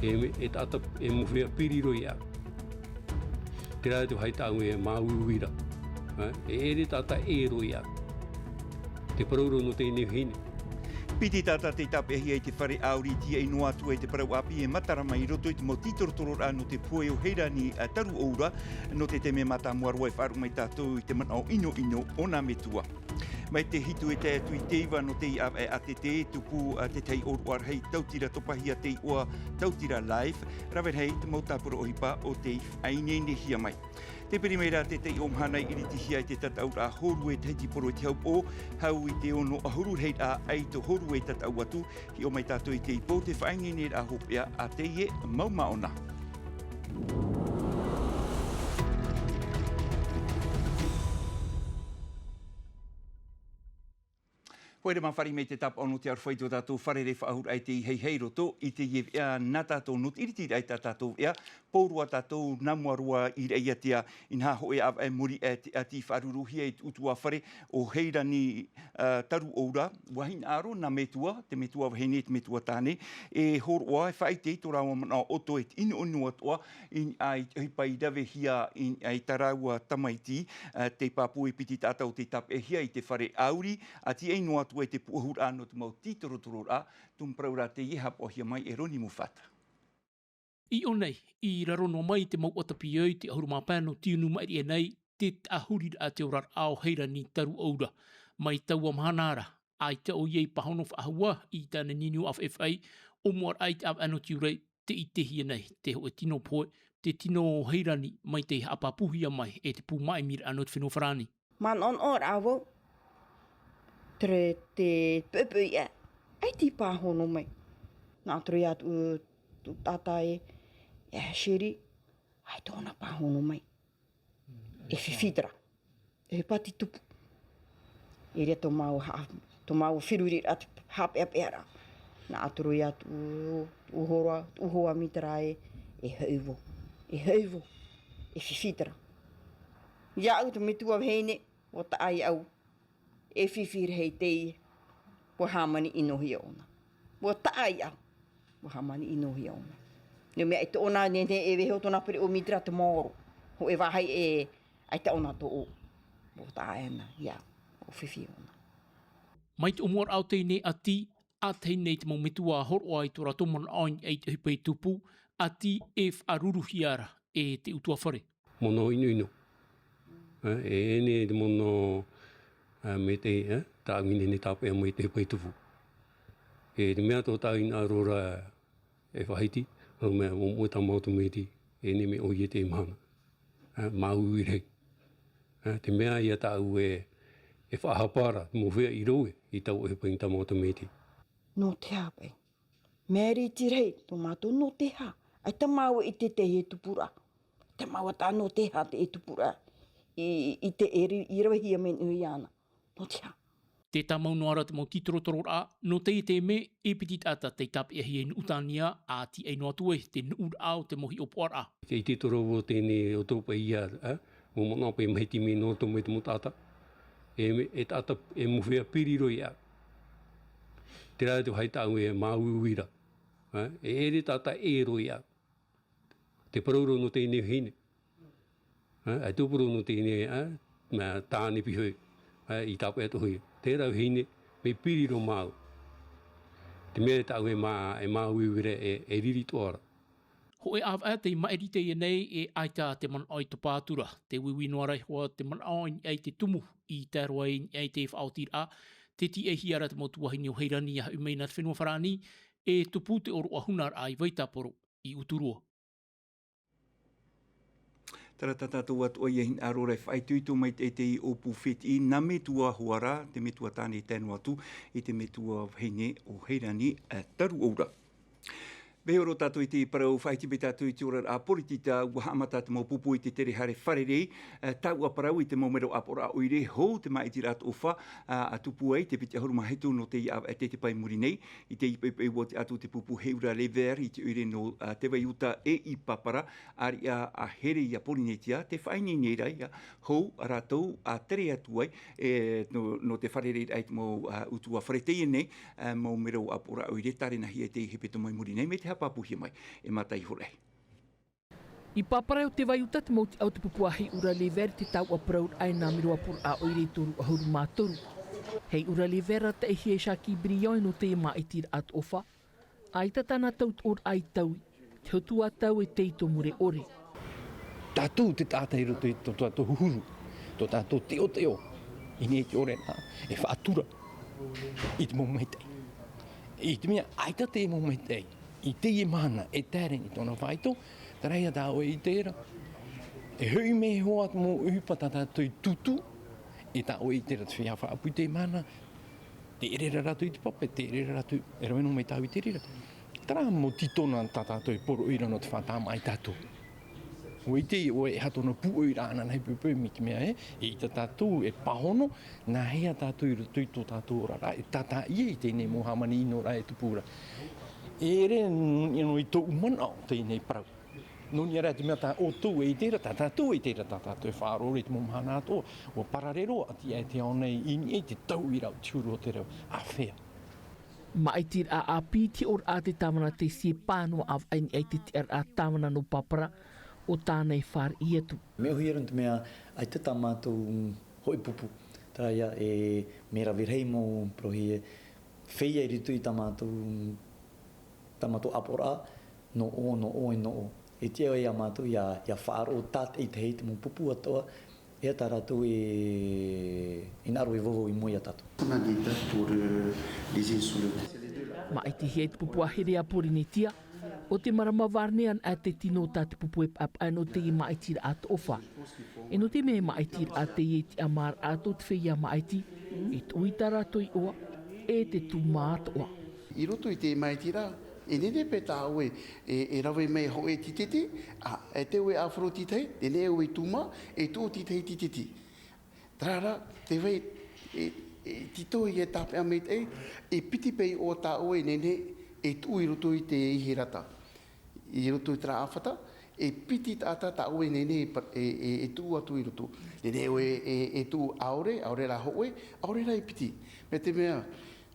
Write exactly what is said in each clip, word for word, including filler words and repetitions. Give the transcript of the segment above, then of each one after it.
E me, e taʻata, e mōhea piri roa iāʻu. Terā te vāhi tāʻu e māuiui ra. E, e ʻere taʻata e roa iāʻu. Te parau roa nō teie nei vahine. Piti taʻata tei tāpeʻahia i te fare ʻāuri, tīaʻi noa atu ai te parau ʻāpī e matara mai i roto i te mau tītorotororaʻa nō te pohe o Heirani, ā, Taruʻoura, nō te taime mātāmua roa e faʻaruʻe mai tātou i te manaʻo ʻinoʻino o nā metua. Mai te hitu e tae atu i te iva nō teie ʻāvaʻe ʻātete, e tupu, ā, te tahi ʻōroʻa rahi tautira topahia, te iʻoa tautira live, rave rahi te mau tāpura ʻohipa o tei faʻaineinehia mai. Tē piri mai ra te taiʻo mahana i ʻiritihia i te tataʻuraʻa hōrue Tahiti Poro i te haupoʻo, hau i te ono ʻahuru rahiraʻa ʻaito hōrue e tataʻu atu, hiʻo mai tātou i te ipo, te faʻaineineraʻa hopeʻa a teie mau māʻona. Haere mā fāriʻi mai te tāpaʻo nō te aroha i tō tātou fārerei faʻahou raʻa i te heihei roto i teie veʻa nā tātou, nō te ʻiritiraʻa i tā tātou veʻa, pō roa tātou, nā mua roa i Raʻiātea, inaha hōʻē ʻāvaʻe muri aʻe te ʻati i faʻaruruhia i te ʻutuāfare o Heirani, ā, Taruʻoura, ʻua hinaʻaro nā metua, te metua vahine, te metua tāne, e hōroʻa, e faʻaʻite i tō rāua manaʻo ʻoto, e te ʻinoʻino atoʻa, i niʻa i te ʻohipa i ravehia i niʻa i tā rāua tamaiti, ā, tei pāpū e piti taʻata ʻo tei tāpeʻahia i te fare ʻāuri, ā, tīaʻi noa atu ai te pūʻohuraʻa nō te mau tītorotororaʻa, tumu parau ra teie haʻapaʻohia mai e Roni Mufata. I ʻō nei, i raro noa mai i te mau ʻuata pioi te ʻahuru mā pae nō Tiunu maʻiri aʻe nei, te taʻahuriraʻa te oraraʻa o Heirani Taruʻoura. Mai taua mahana ra, ʻaita ʻoia i pāhono faʻahou i tāna niuniu ʻāfaʻifaʻi, ʻōmuaraʻa i te ʻāvaʻe nō Tiurai, tē ʻitehia nei te hōʻē tino pohe, te tino o Heirani, mai tei haʻapāpūhia mai e te pū māʻimiraʻa nō te fenua Farāni. Manaʻonaʻo ra vau, te, te poʻipoʻi aʻe, ʻaita i pāhono mai. Nā te reira atu, tō tātou e, e Sherry, ʻaita ʻōna pāhono mai. E fifi terā. E pati tupu. I reira tō māua haʻa-, tō māua feruriraʻa te haʻapeʻapeʻaraʻa. Nā te reira atu, ʻuho ra, ʻuho ʻami terā e, e hoʻi vau. E hoʻi vau. E fifi terā. Iāʻu te metua vahine, ʻua taʻa iāʻu. E fifi rahi teie, ʻua hāmani ʻinohia ʻōna. ʻUa taʻa iāʻu, ʻua hāmani ʻinohia ʻōna. Nō te mea i tōna nehenehe e vaiiho tōna pereʻoʻo mai terā te maoro. Hōʻē vāhi e, ʻaita ʻōna tō ʻō. ʻUa taʻa iāna, iāʻu, ʻua fifi ʻōna. Mai te ʻōmuaraʻa o teie nei ʻati, ʻa tahi nei te mau metua hōroʻa i tō rātou manaʻo i niʻa i te ʻohipa i tupu, ʻati e faʻaruruhia ra e te ʻutuāfare. Manaʻo ʻinoʻino. E, e ʻere te manaʻo, e, maitaʻi, e, tāʻu i nehenehe e tāpeʻa mai i te ʻohipa i tupu. E te mea tō tāʻu hinaʻaro ra e faʻahiti, nō te mea, moʻomoʻe tā māua tamaiti, e nehenehe e ʻohi i teie mahana. E, māuiui rahi. E, te mea ïa tāʻu e, e faʻahapa ra, te mau feiā i rave i taua ʻohipa i tā māua tamaiti. Nō te aha paʻi? Mea rite rahi tō mātou, nō te aha? ʻAita māua i ʻite teie tupuraʻa. ʻAita māua taʻa nō te aha teie tupuraʻa i, i te ʻere i ravehia mai nei iāna. Nō te aha? Tē tāmau noa ra te mau tītorotororaʻa, nō teie taime, e piti taʻata tei tāpeʻahia i Nuʻutānia, ʻa tīaʻi noa atu ai te nuʻuraʻa o te mau hiʻopoʻaraʻa. Tē ʻite atoʻa ra vau teie nei ʻōtou paʻi ïa, ā, mau manaʻo paʻi maitaʻi mai nō roto mai te mau taʻata. E me-, e taʻata, e mōhea piri roa iāʻu. Terā te vāhi tāʻu e māuiui ra. Ā, e ʻere taʻata e roa iāʻu. Te parau roa nō teie nei vahine. Ā, ʻaita tō parau nō teie nei, ā, mea tāne pihoʻi, ā, i tāpeʻa atoʻa hoʻi. Terā vahine, mea piri roa māua. Te mea tāʻu e mā-, e māuiui ra, e, e riri atoʻa ra. Hōʻē ʻāvaʻe tei maʻiri teie nei, e ʻaita te manaʻo i topa atu ra. Tē uiui noa ra ihoā te manaʻo i niʻa i te tumu, i tae roa i niʻa i te faʻaotiraʻa, tē tīaʻihia ra te mau tuahine o Heirani ʻia hoʻi mai nā te fenua Farāni, e tupu te ʻōroʻa hunaraʻa i Vaitaporo, i Uturoa. Terā tā tātou atoʻa ïa hinaʻaro ra e faʻaitoito mai te, te ʻōpū fētiʻi, nā metua hoʻi ra, te metua tāne e tae noa atu i te metua vahine o Heirani, ā, Taruʻoura. Vaiiho roa tātou i te parau, faʻahiti mai tātou i te oraraʻa poritita, ʻua haʻamata te mau pupu i te tere haere fārerei, ā, taua parau i te mau mero ʻāpoʻoraʻa ʻoire, hou te māʻitiraʻa atoʻa, ā, ʻa tupu ai te piti ʻahuru mā hitu nō teie ʻāvaʻe tē, tē pae i muri nei, i teie poʻipoʻi ʻua ʻite atu te pupu Heura Lever i te ʻoire nō, ā, Te Vai Uta e i Papara, ʻāreʻa a Here ʻia Pōrīnetia, tē faʻaineine ra ïa, hou rātou ʻa tere atu ai, e, nō, nō te fārereiraʻa i te mau, ā, ʻutuāfare teie nei, ā, mau mero ʻāpoʻoraʻa ʻoire, tārenahia i teie hepetoma i muri nei, mai te Pāpūhia mai e mātaiho rahi. I Pāpara o te Vaiuta te mau tiʻa o te pupu a Heiʻura Lever i te tauʻa parau raʻa e nā mero a poroʻa ʻoire e toru ʻahuru mā toru. Heiʻura Lever a taʻihia e Shaki Brillant e nō teie māʻitiraʻa atoʻa. ʻAita tāna tautoʻoraʻa i taui, te hotu a tau e tei tō mure ʻore. Tātou te taʻata i roto i tō tātou huhuru, tō tātou teʻoteʻo, i nei te ʻore nā, e faʻatura i te mau maitaʻi. I te mea, ʻaita te mau maitaʻi, i teie mahana, e taere i tōna faito, terā ia tā ʻoe i terā. E hoʻi mai hoʻi te mau ʻohipa tā tātou i tutu, e tā ʻoe i terā te feiā faʻaʻapu i teie mahana, te ʻere ra rātou i te papa, te ʻere ra rātou, e rave noa mai tāua i te reira. Terā mau tītona tā tātou e poroʻi ra nō te faʻatāmāʻa ia tātou. ʻUa ʻite ʻoe e aha tōna pūʻoiraʻa ānānahi poipoi mai te mea ē, eʻita tātou e pāhono, nāhea tātou i roto i tō tātou oraraʻa, e tātaʻi i teie nei mau hāmani ʻino ra e tupu ra. E ʻere noa i tōʻu manaʻo teie nei parau. Nō niʻa rā te mea tā ʻoutou e ʻite ra, tā tātou e ʻite ra, tā tātou e faʻaroʻo i te mau mahana atoʻa, ʻua pararero atu ia e te ao nei i niʻa i te tauiraʻa o te huru o te reo, āfea. Māʻitiraʻa ʻāpī i te hiʻoraʻa a te tāvana Tesi e pā noa ʻāvaʻe i niʻa i te tiʻaraʻa tāvana nō Pāpara, ʻo tāna e fāriʻi atu. Mea ʻōhie ra nō te mea, ʻaita tā mātou hōʻē pupu. Terā ia e mea rave rahi mau parauhia, feiā i roto i tā mātou, tā mātou ʻāpoʻoraʻa, noʻo, noʻo, e noʻo. E tiʻa ia mātou ia, ia faʻaroʻo tātaʻitahi te mau pupu atoʻa, e tā rātou e, e hinaʻaro e vauvau i mua ia tātou. On a des dates pour, euh, les îles sur le... Māʻitihia e te pupu a Here a Pōrīnetia, ʻo te marama Vārnea anaʻe te tino tā te pupu e paʻepaʻe nō teie māʻitiraʻa atoʻa. E nō te mea e māʻitiraʻa teie i te ʻamaraʻa tō te feiā māʻiti, e tuʻu i tā rātou iʻoa, e te tūmā atoʻa. I roto i te māʻitiraʻa, e nehenehe paʻi tā ʻoe e, e rave mai hōʻē tīteti, ā, e te ʻoe ʻāfaro tītahi, e nehenehe ʻoe e tūmā, e tuʻu tītahi tīteti. Terā rā, te vai, e, e tītau ia tāpeʻa maitaʻi, e piti paʻi ʻoe tā ʻoe e nehenehe e tuʻu i roto i te ihe rata. I roto i terā ʻāfata, e piti taʻata tā ʻoe e nehenehe e pa-, e, e, e tuʻu atu i roto. Nehenehe ʻoe e, e, e tuʻu ʻaore, ʻaore rā hōʻē, ʻaore rā e piti. Mai te mea,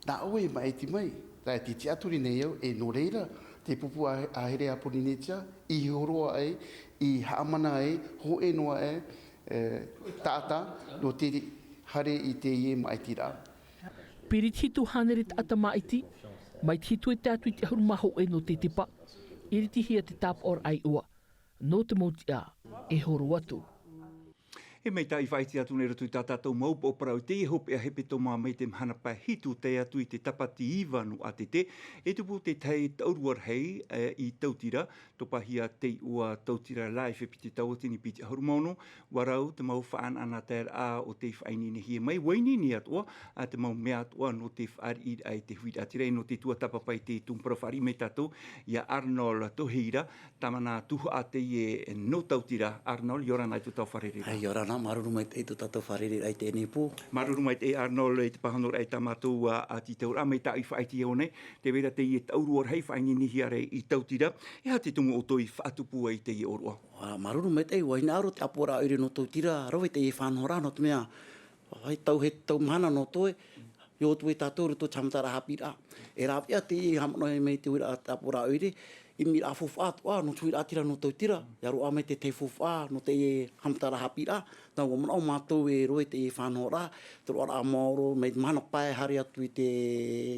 nā ʻoe e māʻiti mai, terā e te tiʻaturi nei au, e nō reira, te pupu a, a Here a Pōrīnetia, i hōroʻa ai, i haʻamana ai, hōʻē noa ai, e, taʻata, nō te ri-, haere i teie māʻitiraʻa. Piri te hitu hānere taʻata māʻiti, mai te hitu e tae atu i te ʻahuru mā hōʻē nō te tepa, iritihia te tāpaʻoraʻa iʻoa, nō te mau tiʻa, e horo atu. E maitaʻi faʻaʻite atu nei roto i tā tātou mau upoʻo parau i teie hopeʻa hepetoma mai te mahana pae hitu tae atu i te tāpati iva nō ʻĀtete, e tupu te tahi taurua rahi, e, i Tautira, topahia te iʻoa Tautira Live e piti tauatini piti ʻahuru mā ono, ʻua rau te mau faʻanahoraʻa o tei faʻaineinehia mai, ʻua ineine atoʻa, ā, te mau mea atoʻa nō te fāriʻiraʻa i te huiraʻatira, e nō te tuatāpapa i te tumu parau fāriʻi mai tātou, ia Arnold Toheira, tāvana tuhaʻa teie nō Tautira, Arnold, ʻia ora na i tō tātou fārereiraʻa. ʻIa ora na, māuruuru maitaʻi tō tātou fārereiraʻa i teie nei pō. Māuruuru maitaʻi Arnold i te pāhonoraʻa i tā mātou, ā, tītauʻaraʻa mai tā ʻoe i faʻaʻite iāʻu nei, tē vai ra teie taurua rahi faʻaineinehia ra i Tautira, e aha te tumu ʻoutou i faʻatupu ai i teie ʻōroʻa? Ā, māuruuru maitaʻi, ʻua hinaʻaro te ʻāpoʻoraʻa ʻoire nō Tautira, rave teie faʻanahoraʻa nō te mea, ʻaita e tau mahana nō toe, ʻia ʻō atu e tātou i roto i te haʻamataraʻa haʻapiʻiraʻa. E rāveʻa teie haʻamanaʻo mai te huiraʻa ʻāpoʻoraʻa ʻoire, ʻimiraʻa faufaʻa atoʻa nō te huiraʻatira nō Tautira, ʻia roaʻa mai te tahi faufaʻa nō teie haʻamataraʻa haʻapiʻiraʻa, nā ʻua manaʻo mātou e rave teie faʻanahoraʻa, te roaraʻa maoro, mai te mahana pae haere atu i te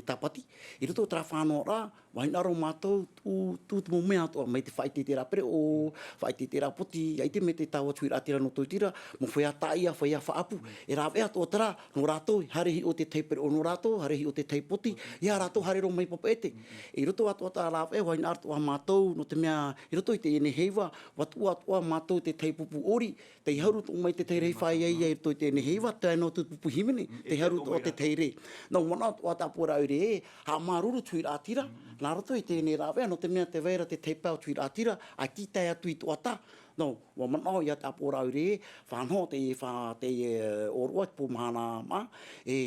tāpati. I roto i terā faʻanahoraʻa, ʻua hinaʻaro mātou, tuʻu, tuʻu te mau mea atoʻa, mai te faʻaʻiteʻiteraʻa pereʻoʻo, faʻaʻiteʻiteraʻa poti, ʻia ʻite mai te taoʻa te huiraʻatira nō Tautira, mau feiā tāʻia, feiā faʻaʻapu. E rāveʻa atoʻa terā, nō rātou, haere hiʻo te tahi pereʻoʻo nō rātou, haere hiʻo te tahi poti, ʻia rātou haere roa mai Papeʻete. I roto atoʻa terā rāveʻa, ʻua hinaʻaro atoʻa mātou, nō te mea, i roto i teie nei heiva, ʻua tuʻu atoʻa mātou te tahi pupu ʻori, tei haru atoʻa mai te tahi rē fāʻiʻa i roto i teie nei heiva, tae noa atu te pupu hīmene, tei haru atoʻa te tahi rē. Nā ʻua manaʻo atoʻa te ʻāpoʻoraʻa ʻoire ē, haʻamāuruuru te huiraʻatira, nā roto i teie nei rāveʻa, nō te mea tē vai ra te tahi pae o te huiraʻatira, ʻaita i tae atu i te ʻoaʻoa. Nō, ʻua manaʻo ia te ʻāpoʻoraʻa ʻoire ē, faʻanaho teie fa-, teie, e, ʻōroʻa i te pō mahana māʻa, e,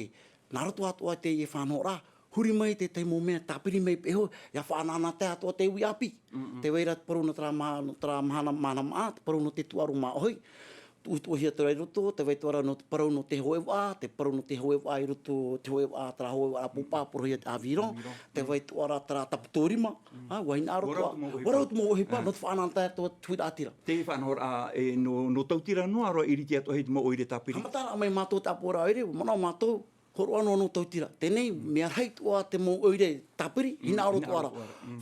nā roto atoʻa teie faʻanahoraʻa, huri mai te tahi mau mea tāpiri mai pēhea, ʻia faʻanahonaho atoʻa te uʻi ʻāpī. Mm-mm. Tē vai ra te parau nō terā ma-, nō terā mahana, mahana māʻa, te parau nō te tuʻaro māʻohi. tuʻutuʻuhia atu ra i roto, tē vai atoʻa ra nō te parau nō te hōʻē vaʻa, te parau nō te hōʻē vaʻa i roto, te hōʻē vaʻa, terā hōʻē vaʻa pōpā, parauhia te aviron, tē vai atoʻa ra terā taputōrima, ā, ʻua hinaʻaro atoʻa, ʻua rau atu mau ʻohipa, nō te faʻanahoraʻa atoʻa te huiraʻatira. Te faʻanahoraʻa, e, nō, nō Tautira noa roa, ʻiriti atoʻa hia te mau ʻoire tāpiri. Haʻamataraʻa mai mātou te ʻāpoʻoraʻa ʻoire, manaʻo mātou, hōroʻa noa nō Tautira. Teie nei, mea rahi atoʻa te mau ʻoire tāpiri, hinaʻaro atoʻa ra.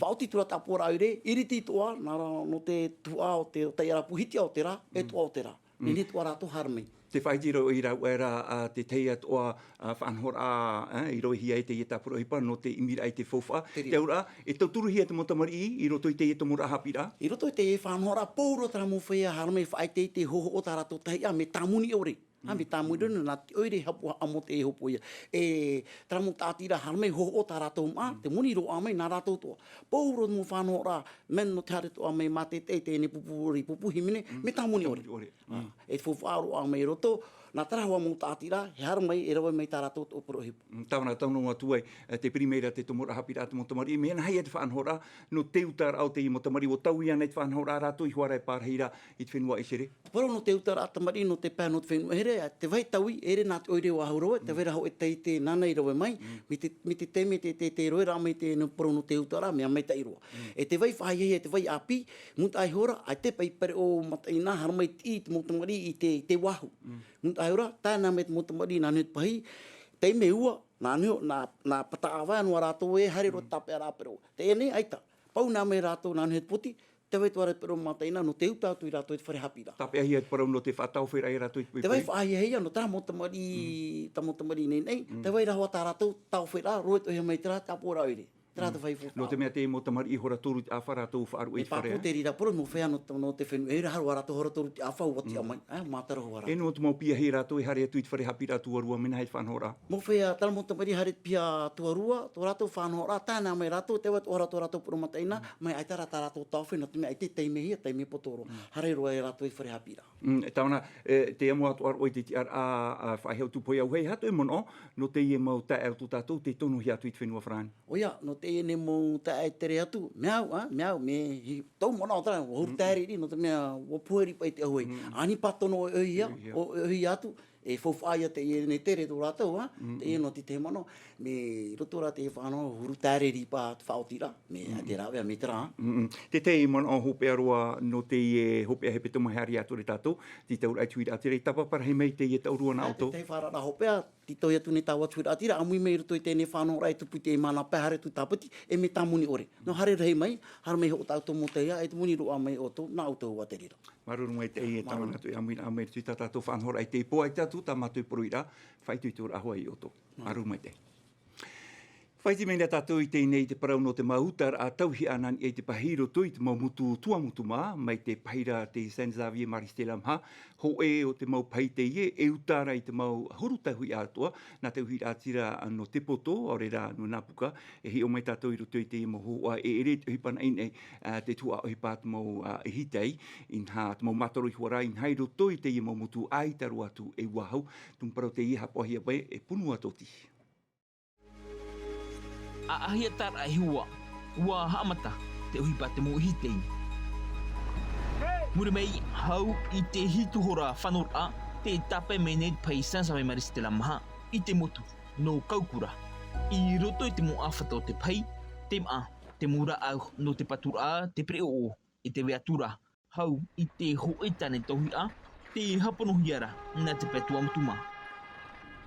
Faʻaoti atu ra te ʻāpoʻoraʻa ʻoire, ʻiriti atoʻa, nā roto nō te tuhaʻa o te, o te taiʻaraʻa pū hitiʻa o te rā, e ʻatoʻa o te rā. Teie nei atoʻa rātou haere mai. Tē faʻaʻite ra ʻoe i rāveʻa ra, ā, te tahi atoʻa, ā, faʻanahoraʻa, ā, i ravehia ai teie tāpura ʻohipa nō te ʻimiraʻa i te faufaʻa. Te reira. Tē ʻō ra, e tauturu hia te mau tamariʻi i roto i teie tumu haʻapiʻiraʻa. I roto i teie faʻanahoraʻa, pauroa terā mau feiā haere mai e faʻaʻiteʻite i te hōhoʻa o tā rātou tahiʻa, mea tāmoni ʻore. Ā, mea tāmoni ʻore, nā te ʻoire haʻapaʻo, haʻamoʻe e hōpoiʻa. E, terā mau tāʻatiraʻa haere mai e hōhoʻa tā rātou māʻa, te moni roaʻa mai nā rātou atoʻa. Pauroa mau faʻanahoraʻa, mea nō te haere atoʻa mai mātaʻitaʻi teie nei pupu ʻore, pupu hīmene, mea tāmoni ʻore. Tāmoni ʻore. Ā, e faufaʻa roaʻa mai i roto, nā terā hoʻi mau tāʻatiraʻa, e haere mai, e rave mai tā rātou atoʻa parau ʻohipa. Mm, tāvana, tau noa atu ai, e, tē piri mai ra te tumu haʻapiʻiraʻa te mau tamariʻi, mea nāhea te faʻanahoraʻa nō te utaraʻa o teie mau tamariʻi, ʻua taui ānei te faʻanahoraʻa rātou i hoʻi ra e pārahi ra i te fenua ʻIseraʻela? Te parau nō te utaraʻa tamariʻi nō te pae nō te fenua ʻIseraʻela, tē vai taui, ʻeʻere nā te ʻoire ʻua hau rave, tē vai ra hōʻē taiete nāna i rave mai, mai te, mai te taime tē, tē, tē roaraʻa mai te, nō parau nō te utaraʻa, mea maitaʻi roa. E tē vai faʻahiahia, e tē vai ʻāpī, mūtaʻa iho ra, ʻaita paʻi pereʻoʻo mataʻeinaʻa, haere mai i te mau tamariʻi i te, i te uāhu. Mūtaʻa iho ra, tae noa mai te mau tamariʻi nā niʻa i te pahī, taime ua, nā niʻa, nā, nā pātaʻi ʻāvae noa rātou e haere roa tāpeʻaraʻa pereʻoʻo. Teie nei, ʻaita, pau noa mai rātou nā niʻa i te poti, tē vai atoʻa ra te pereʻoʻo mataʻeinaʻa nō te uta atu ia rātou i te fare haʻapiʻiraʻa. Tāpeʻahia te parau nō te faʻataoferaraʻa ia rātou i te poʻipoʻi. Tē vai faʻahiahia nō terā mau tamariʻi, tā mau tamariʻi nei nei, tē vai ra hoʻi tā rātou taoferaraʻa, roaʻa atoʻa mai terā te ʻāpoʻoraʻa ʻoire. Terā te faufaʻa. Nō te mea teie mau tamariʻi hora toru te ʻāfa rātou faʻaruʻe i te fare, ā? E pāpū te reira parau, mau feiā nō te, nō te fenua, e rā, haere atoʻa hora toru te ʻāfa, ʻua tiʻa mai, ā, mātaro hoʻi rātou. E nō te mau piahi rātou e haere atu i te fare haʻapiʻiraʻa tuarua, mea nāhea te faʻanahoraʻa? Mau feiā, terā mau tamariʻi haere i te piahi tuarua, tō rātou faʻanahoraʻa, tae noa mai rātou, tē vai atoʻa ra tō rātou pereʻoʻo mataʻeinaʻa, mai ʻaita rā tā rātou taofe, nō te mea ʻaita e taime hia, taime poto roa. Haere roa ia rātou i te fare haʻapiʻiraʻa. Mm, e tāvana, e, tē amo atoʻa ra ʻoe i te tiʻaraʻa, ā, faʻaʻite atu pohe au, e aha tō ʻoe manaʻo nō teie mau taeaʻe o tō tātou tei tonohia atu i te fenua Farāni? ʻOia, nō teie nei mau taeaʻe e tere atu, mea au, ā, mea au, mea hi-, tōʻu manaʻo terā, ʻua huru taereri, nō te mea, ʻua pohe riʻi paʻi te ʻauhau. Ānei pātono ʻohipa, ʻohipa atu, e faufaʻa ia teie nei tere tō rātou, ā, teie nō te tahi manaʻo, mea i roto rā te faʻanaho, huru taereri paʻi te faʻaotiraʻa, mea te rāveʻa, mea terā. Mm, mm. Te tahi manaʻo hopeʻa roa nō teie hopeʻa hepetoma e haere atu ra tātou, tē tauraʻa i te huiraʻatira, e tāpapa rahi mai teie taurua nā ʻoutou. Te tahi faʻaararaʻa hopeʻa, tē taui atu nei tāua te huiraʻatira, ʻāmui mai i roto i teie faʻanahoraʻa e tupu i te māna pae haere atu tāpati, e mea tāmoni ʻore. Nō haere rahi mai, haere mai hoʻi tā ʻoutou mau tahiʻa, e te moni roaʻa mai ʻoutou, nā ʻoutou hoʻi te reira. Māuruuru maitaʻi e tāvana, tō ʻoe ʻāmuiraʻa mai i roto i tā tātou faʻanahoraʻa i teie pō, ʻaita atu tā mātou parau ra, faʻaitoitoraʻa hoʻi ia ʻoutou. Māuruuru maitaʻi. Faʻaʻite mai na tātou i teie nei i te parau nō te mau utaraʻa tauihaʻa nā niʻa i te pahī i roto i te mau motu Tuamotu mā, mai te pahī ra te San Xavier Maristella Maha, hōʻē o te mau pahī teie, e uta ra i te mau huru tauihaʻa atoʻa, nā te huiraʻatira nō te poto, ʻaore rā nō Napuka, e hiʻo mai tātou i roto i teie mau hōhoʻa, e ʻere te ʻohipa naʻinaʻi, ā, te tuhaʻa ʻohipa te mau, ā, e hiti ai, inaha te mau mātaro iho ā rā, inaha i roto i teie mau motu ʻaita roa atu e uāhu, tumu parau teie haʻapaʻohia mai e Punua Toti. ʻAʻahia tāraʻa e hoa, ʻua haʻamata te ʻohipa te mau ʻihi tei. Muri mai, hau i te hitu hora fanoraʻa, tē tāpae mai nei te pahī San Xavier Maristella Maha i te motu nō Kaukura. I roto i te mau ʻāfata o te pahī, tē maʻa te mau rāʻau nō te paturaʻa, te pereʻoʻo, e te veatura, hau i te hōʻē tāne tauihaʻa, tē hāponohia ra nā te pae Tuamotu mā.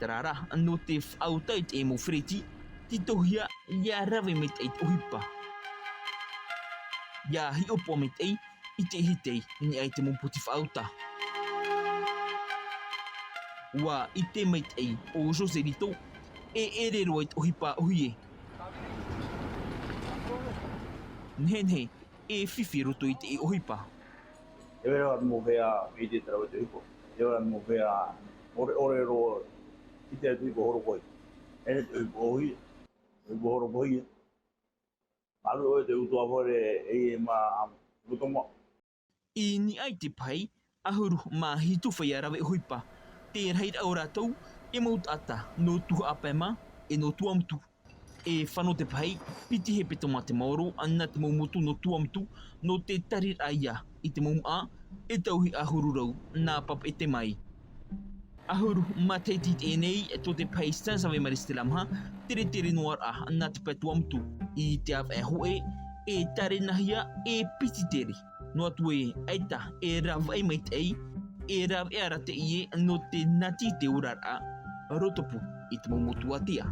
Terā rā, nō te faʻauta i te mau fereti, tītauhia ʻia rave maitaʻi te ʻohipa. ʻIa hiʻopoʻa maitaʻi i te ʻihi tei i niʻa i te mau poti faʻauta. ʻUa ʻite maitaʻi ʻo Joselito, e ʻere roa i te ʻohipa ʻōhie. Nehenehe, e fifi i roto i te ʻohipa. E vera atu mau feiā, e te tara o te ʻohipa. E vera atu mau feiā, ʻore, ʻore roa, i te atu i ko horo koe. E te ʻohipa ʻōhie, ʻohipa horo koe. Maru ʻoe te utu a fare, e, e ma, roto ma. I niʻa i te pahī, ʻahuru mā hitu feiā rave ʻohipa. Te rahiraʻa o rātou, e mau taʻata, nō Tuhaʻa Pae mā, e nō Tuamotu. E fano te pahī, piti hepetoma te maoro, nā te mau motu nō Tuamotu, nō te tareraʻa ia I te mau māʻa, e tauihaʻa ʻahuru rau nā papeʻete mai. ʻAhuru matahiti teie nei, tō te pahi Saint-Xavier Maris-Delamain, teretere noa ra nā te pae Tuamotu. I te ʻāvaʻe hōʻē, e tārenahia, e piti tere. Noa atu ē, ʻaita e rāveʻa maitaʻi, e rāveʻa ra teie nō te nati i te oraraʻa, rotopū i te mau motu ātea.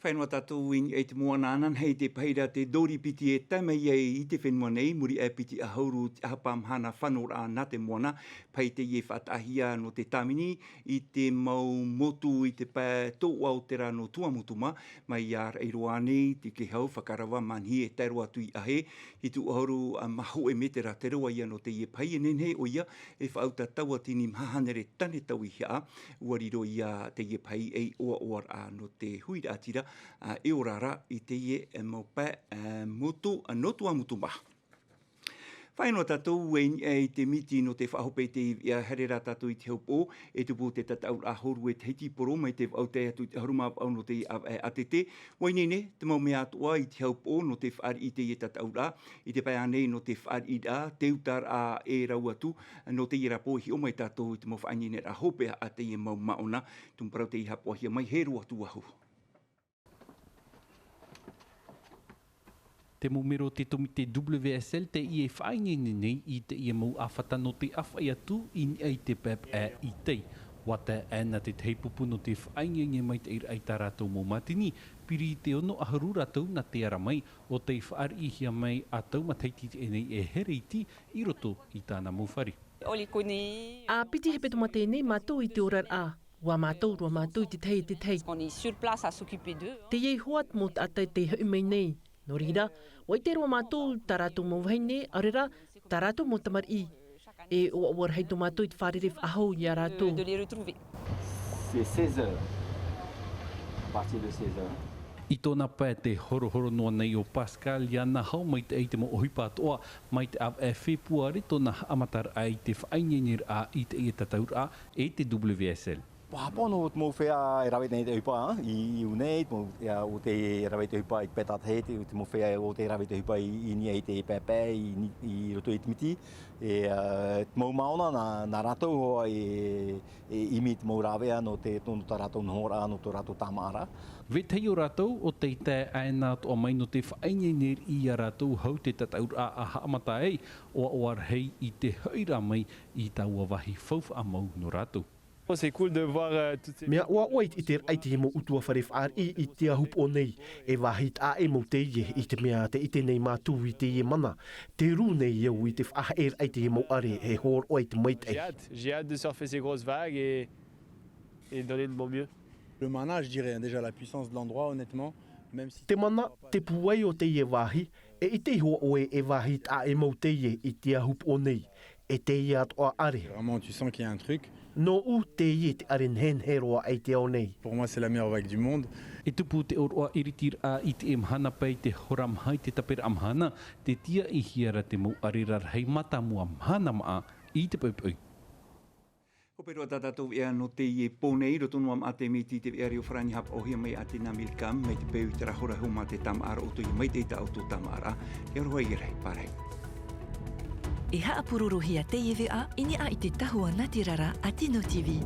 Fāʻi noa tātou i niʻa i te moana, ananahi te pahi ra te dōri piti e tae mai ai i te fenua nei, muri aʻe piti ʻahuru te ʻahapa mahana fānauraʻa nā te moana, pahi teie e faʻataʻahia nō te tāvini i te mau motu i te pae tōʻoa o te rā nō Tuamotu mā, mai iā Raʻiroa nei, Tikehau, Fakarava, Manihi e tae roa atu i ʻAhe, hitu ʻahuru mā hōʻē mētera te roa ia nō teie pahi, e nehenehe ʻoia e faʻauta tauatini maha hānere tane tauihaʻa, ʻua riro ia teie pahi ei ʻoaʻoaraʻa nō te huiraʻatira, ā, e ora ra i teie mau pae, ā, motu, ā, nō Tuamotu mā. Fāʻi noa tātou i niʻa i te miti nō te faʻahope i te veʻa, haere rā tātou i te haupoʻo, e tupu te tataʻuraʻa hōrue Tahiti Poro mai te vaʻu tae atu i te ʻahuru mā vaʻu nō te ʻāvaʻe ʻātete. ʻUa ineine te mau mea atoʻa i te haupoʻo nō te fāriʻi i teie tataʻuraʻa, i te pae ānei nō te fāriʻiraʻa, te utaraʻa e rau atu, nō teie ra pō e hiʻo mai tātou i te mau faʻaineineraʻa hopeʻa a teie mau māʻona, tumu parau tei haʻapaʻohia mai, haere atu vau. Te mau mero o te tōmite W S L teie e faʻaineine nei i teie mau ʻāfata nō te ʻāfaʻi atu i niʻa i te paepae i tai. ʻUa tae aʻe nā te tahi pupu nō te faʻaineine maitaʻiraʻa i tā rātou mau mātini, piri i te ono ʻahuru rātou nā te ara mai, ʻo tei fāriʻihia mai ā tau matahiti teie nei e here iti i roto i tāna mau fare. On les connaît. ʻA piti hepetoma teie nei mātou i te oraraʻa. ʻUa mātau roa mātou i te tahi e te tahi. On est sur place à s'occuper d'eux, hein. Teie ihoā te mau taʻata tei hoʻi mai nei. Nō reira, ʻua ʻite roa mātou tā rātou mau vahine, ʻaore rā, tā rātou mau tamariʻi. E ʻoaʻoa rahi tō mātou i te fārerei faʻahou iā rātou. De, de les retrouver. C'est seize heures. À partir de seize heures. I tōna pae tē horohoro noa nei ʻo Pascal, ʻia nā hau maitaʻi i te mau ʻohipa atoʻa, mai te ʻāvaʻe Fepuare tōna haʻamataraʻa i te faʻaineineraʻa i teie tataʻuraʻa e te W S L. Par rapport nō te mau feiā e rave nei te ʻohipa, hein, i, i ʻō nei, te mau, ia, ʻo tei rave te ʻohipa i te pae tātaʻi, te, te mau feiā ʻo tei rave te ʻohipa i, i niʻa i te paepae, i ni-, i roto i te miti, e, ā, te mau māʻona, nā, nā rātou hoʻi e, e ʻimi te mau rāveʻa nō te, nō tā rātou nohoraʻa, nō tō rātou tāmāʻaraʻa. Vetahi o rātou ʻo tei tae aʻe nā atoʻa mai nō te faʻaineine riʻi iā rātou hau te tataʻuraʻa ʻa haʻamata ai, ʻoaʻoa rahi i te hoʻi ra mai i taua vāhi faufaʻa mau nō rātou. Oh, c'est cool de voir, euh, toutes ces... Mea ʻoaʻoa i te ʻiteraʻa i te mau ʻutuāfare fāriʻi i te ahupoʻo nei, e vāhi taʻa ʻē mau teie, i te mea tē ʻite nei mātou i teie mana, tē rū nei au i te faʻahaʻeraʻa i te mau ʻare e hōroʻa i te maitaʻi. J'ai hâte, j'ai hâte de surfer ces grosses vagues et, et donner de mon mieux. Le mana, je dirais, hein, déjà la puissance de l'endroit, honnêtement, même si... Te mana, te pūai o teie vāhi, e ʻite iho ʻoe e vāhi taʻa ʻē mau teie i te ahupoʻo nei, e teie atoʻa ʻare. Vraiment, tu sens qu'il y a un truc. Nōʻu teie te ʻare nehenehe roa i te ao nei. Pour moi, c'est la meilleure vague du monde. E tupu te ʻōroʻa ʻiritiraʻa i te mahana pae i te hora maha i te taperaʻa mahana, tē tiaʻihia ra te mau ʻare rarahi mātāmua mahana maʻa i te poʻipoʻi. Hope roa tā tātou veʻa nō teie pō nei, roto noa mā te miti i te veʻa reo farāni haʻapaʻohia mai ʻāti nā Millicom, mai te peu i terā hora e hōmā te tāmāʻaraʻa ʻo tō ia maitaʻi tā ʻoutou tāmāʻaraʻa, e aroha ia rahi, pārahi. E haʻapurorohia teie veʻa i niʻa i te tahua nātirara a Tino T V.